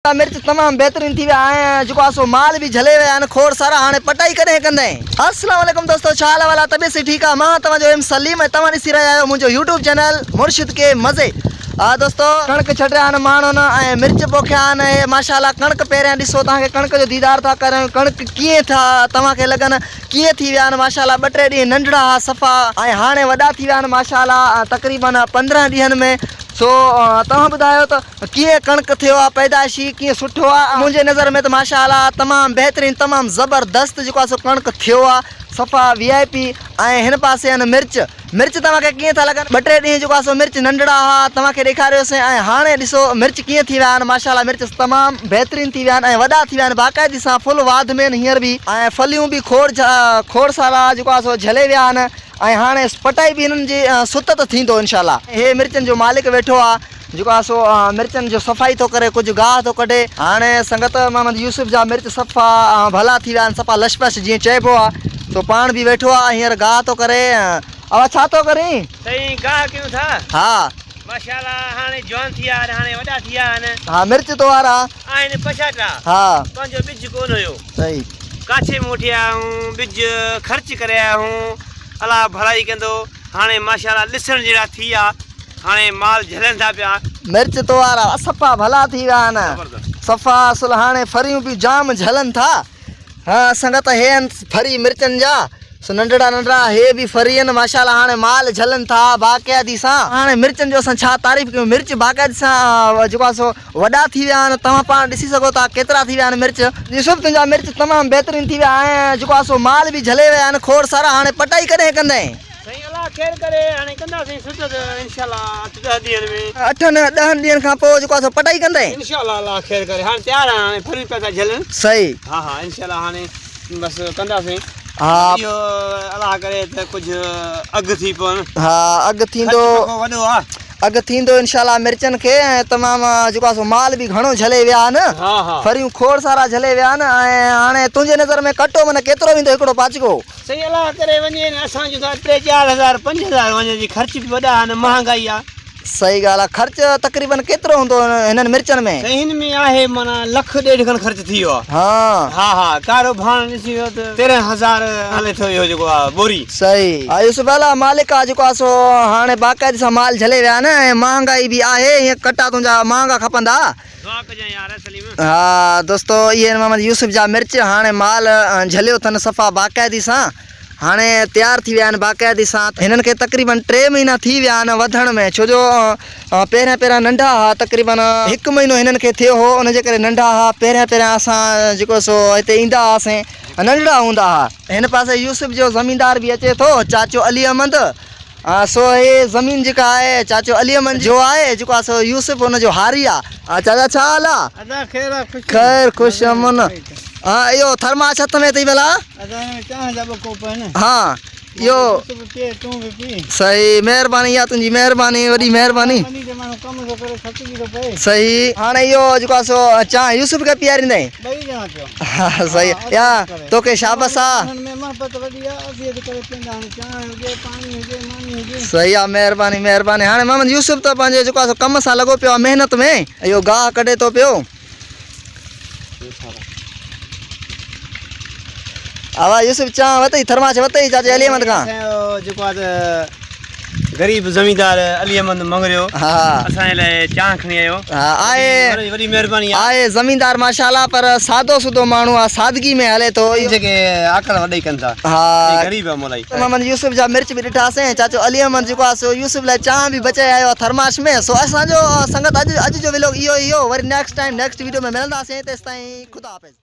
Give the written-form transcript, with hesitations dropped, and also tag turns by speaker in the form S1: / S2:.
S1: مرچ تمام بهترين ٿي ويا ۽ جيڪو آ سو مال به جهلي ويا آهن کوڙ سارا هاڻي پٽائي ڪڏهن ڪندين. السلام عليڪم دوستو ڇا حال احوال آ طبيعت سي ٺيڪ آ مان توهان جو ايم سليم ۽ توهان ڏسي رهيا آهيو منهنجو يوٽيوب چينل مرشد ڪي مزي آ دوستو ڪڻڪ ڇٽيا آهن ماڻهن ۽ مرچ پوکيا آهن اهي ماشاءالله ڪڻڪ پهريان ڏسو توهان کي ڪڻڪ جو ديدار ٿا ڪرايون ڪڻڪ ڪيئن ٿا توهان کي لڳن ڪيئن ٿي ويا آهن ماشاءالله ٻه ٽي ڏينهن ننڍڙا ها صفا ۽ هاڻي وڏا ٿي ويا آهن ماشاءالله تقريبن 15 ڏينهن ۾ سو توهان ٻڌايو ته ڪيئن ڪڻڪ ٿيو آ پيدائشي ڪيئن سٺو آ منهنجي نظر ۾ ته ماشاء الله تمام بهترين تمام زبردست جيڪو آ سو ڪڻڪ ٿيو آ صفا وي آء پي ۽ هن پاسي آهن مرچ مرچ توهان کي ڪيئن ٿا لڳن ٻه ٽي ڏينهن جيڪو آ سو مرچ ننڍڙا ها توهان کي ڏيکاريوسين ۽ هاڻي ڏسو مرچ ڪيئن ٿي ويا آهن ماشاء الله مرچ تمام بهترين ٿي ويا آهن ۽ وڏا ٿي ويا آهن باقاعدي سان فل واڌ ۾ آهن هينئر به ۽ ڦليون به کوڙ کوڙ سارا جيڪو آ سو جهلي ويا آهن ۽ هاڻي پٽائي به هنن جي ستت ٿيندو انشاء الله هي مرچن جو مالڪ ويٺو آ جيڪو آ سو مرچن جو صفائي ٿو ڪري ڪجهه گاهه ٿو ڪڍي. هاڻي سنگت محمد يوسف جا مرچ صفا ڀلا ٿي ويا آهن صفا لش پش جيئن چئبو آ سو پاڻ به ويٺو آ هينئر گاهه ٿو ڪري اوا ڇا ٿو ڪرين؟
S2: سائين گاهه ڪيون ٿا.
S1: ها.
S2: ماشاءالله هاڻي جوان ٿي ويا آهن هاڻي وڏا ٿي ويا آهن.
S1: ها مرچ تو وارا.
S2: آهن پڇاٽا.
S1: ها.
S2: پنهنجو ٻج ڪونه هيو.
S1: صحيح.
S2: ڪاڇي مان وٺي آيا آهيون ٻج خرچ ڪري آيا آهيون الله ڀلائي ڪندو. هاڻي ماشاءالله ڏسڻ جهڙا ٿي ويا هاڻي مال جهلن ٿا پيا.
S1: مرچ تو وارا صفا ڀلا ٿي ويا آهن صفا اصل هاڻي ڦريون به جام جهلن ٿا ها سنگت هي آهن ڦري مرچن جا سو ننڍڙا ننڍڙا هي به ڦري آهن ماشاءالله هاڻي مال جهلن ٿا باقاعدي سان هاڻي مرچن جو اسان ڇا تعريف ڪيون مرچ باقاعدي سان جيڪو آهي سو وڏا ٿي ويا آهن توهان پاڻ ڏسي سگهو ٿا ڪيترا ٿي ويا آهن مرچ. يوسف تنهنجا مرچ تمام بهترين ٿي ويا ۽ جيڪو آهي سو مال به جهلي ويا آهن کوڙ سارا هاڻي پٽائي ڪڏهن ڪندين.
S2: سائين الله خير ڪري هاڻي ڪنداسين سجد انشاء الله اٺ ڏهه ڏينهن ۾.
S1: اٺن ڏهن ڏينهن کان پوء جيڪو آهي سو پٽائي ڪندين.
S2: انشاء الله الله خير ڪري هاڻي تيار آهن هاڻي ڦريون پيا ٿا جهلن.
S1: صحيح.
S2: ها ها انشاء الله هاڻي بس ڪنداسين.
S1: ها.
S2: اهو الله ڪري ته ڪجهه اگهه ٿي پون.
S1: ها اگهه ٿيندو.
S2: خرچ پکو وڏو آ.
S1: اگهه ٿيندو انشاء الله مرچن کي ۽ تمام جيڪو آهي سو مال به گهڻو جهلي ويا آهن ڦريون کوڙ سارا جهلي ويا آهن ۽ هاڻي تنهنجي نظر ۾ ڪٽو معنيٰ ڪيترو ويندو هڪڙو پاچڪو.
S2: سائين الله ڪري وڃي نه اسان جو ته ٽي چار هزار پنج هزار وڃي جي خرچ به وڏا آهن مهانگائي آ.
S1: صحيح ڳالهه آ خرچ تقريبن ڪيترو هوندو هنن مرچن ۾.
S2: سائين هن ۾ آهي معنيٰ لک ڏيڍ کن خرچ ٿي ويو آ.
S1: ها.
S2: ها ها ڪارو ڀاڻ ڏسي ويو ته 13 هزار هلي ٿو اهو جيڪو آ ٻوري.
S1: صحيح آ يوسف الا مالڪ آ جيڪو آ سو هاڻي باقاعدي سان مال جهلي ويا آهن ۽ مهانگائي به آهي هيئن ڪٽا تنهنجا مهانگا کپندا.
S2: دعا ڪجانء يار سليم.
S1: ها دوستو اهي آهن محمد يوسف جا مرچ هاڻي مال جهليو اٿن صفا باقاعدي سان هاڻي تيار ٿي ويا آهن باقاعدي سان هنن کي تقريبن ٽي مهينا ٿي ويا آهن وڌڻ ۾ ڇو جو پهريان پهريان ننڍا ها تقريبن هڪ مهينو هنن کي ٿيو هو ان جي ڪري ننڍا ها پهريان پهريان اسان جيڪو سو هتي ايندا هئاسين ننڍڙا هوندا ها. هن پاسي يوسف جو زميندار به اچي ٿو، چاچو علي احمد، سو هي زمين جيڪا آهي چاچو علي احمد جو آهي، جيڪو آهي سو يوسف ان جو هاري آ. چاچا ڇا حال آ؟
S3: ادا خير آ خوش.
S1: خير خوش امن. ها اهو ٿرماس هٿ ۾ اٿئي ڀلا؟
S3: ادا هن ۾ چانهه جا ٻه ڪوپ آهن.
S1: ها اهو.
S3: يوسف پي تون به پي.
S1: صحيح مهرباني اها تنهنجي مهرباني وڏي مهرباني.
S3: ٻني تي ماڻهو ڪم ٿو ڪري ٿڪجي ٿو پئي.
S1: صحيح هاڻي اهو جيڪو آهي سو چانهه يوسف کي پياريندين؟
S3: ٻئي ڄڻا پيو.
S1: ها صحيح يا توکي شابس آ.
S3: انهن ۾ محبت وڏي آ اڌي اڌ ڪري پيئندا آهن چانهه هجي پاڻي هجي ماني هجي.
S1: صحيح آ مهرباني مهرباني هاڻي محمد يوسف ته پنهنجي جيڪو آ سو ڪم سان لڳو پيو آ محنت ۾ اهو گاهه ڪڍي ٿو پيو. آوا يوسف چانهه وتئي ٿرماش وتئي چاچي علي احمد کان.
S2: جيڪو آ ته غريب زميندار علي احمد مڱريو
S1: ها
S2: اسان جي لاء چانهه کڻي آيو.
S1: ها آهي
S2: وڏي مهرباني آهي.
S1: آهي زميندار ماشاءالله پر سادو سودو ماڻهو آ سادگي ۾ هلي ٿو.
S2: جيڪي آڪڙ وڏي ڪن ٿا.
S1: ها
S2: غريب آ مولائي.
S1: محمد يوسف جا مرچ به ڏٺاسين چاچو علي احمد جيڪو آ سو يوسف لاء چانهه به بچائي آيو آ ٿرماش ۾ سو اسان جو سنگت اڄ اڄ جو ولاگ اهو ئي هو وري نيڪسٽ ٽائيم نيڪسٽ ويڊيو ۾ ملنداسين تيستائين خدا حافظ.